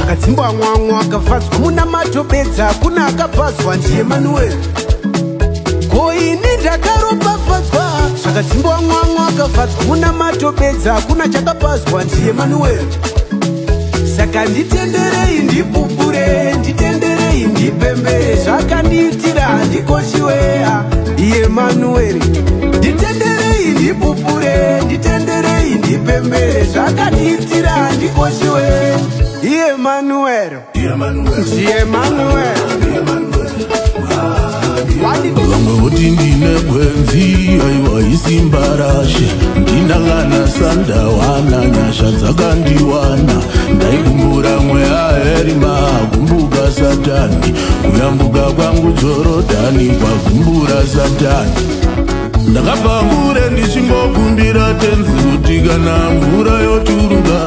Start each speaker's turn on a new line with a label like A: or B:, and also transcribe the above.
A: Zvakatsimbwa mwamwa akafadzwa munamato bedza kuna akapazwa ndiEmanueri. Ko ini ndakaropafadzwa. Zvakatsimbwa mwamwa akafadzwa munamato bedza kuna chakapazwa ndiEmanueri. Saka nditenderei ndipupure, nditenderei ndipembere, zvakandiitira handikoshiwe Emanueri. Nditenderei ndipupure, nditenderei ndipembere, zvakandiitira handikoshiwe Emanueri. Emanueri.
B: Vamwe voti ndine gwenzi, aiwa isimba rashe. Ndina kana sandawana, nyasha dzakandiwana. Ndaigumbura mweya erima, gumbuka Satani. Kuyambuka kwangu Jorodhani kwagumbura Satani. Ndakabva kure ndichingokumbira Tenzi kuti kana mvura yoturuka.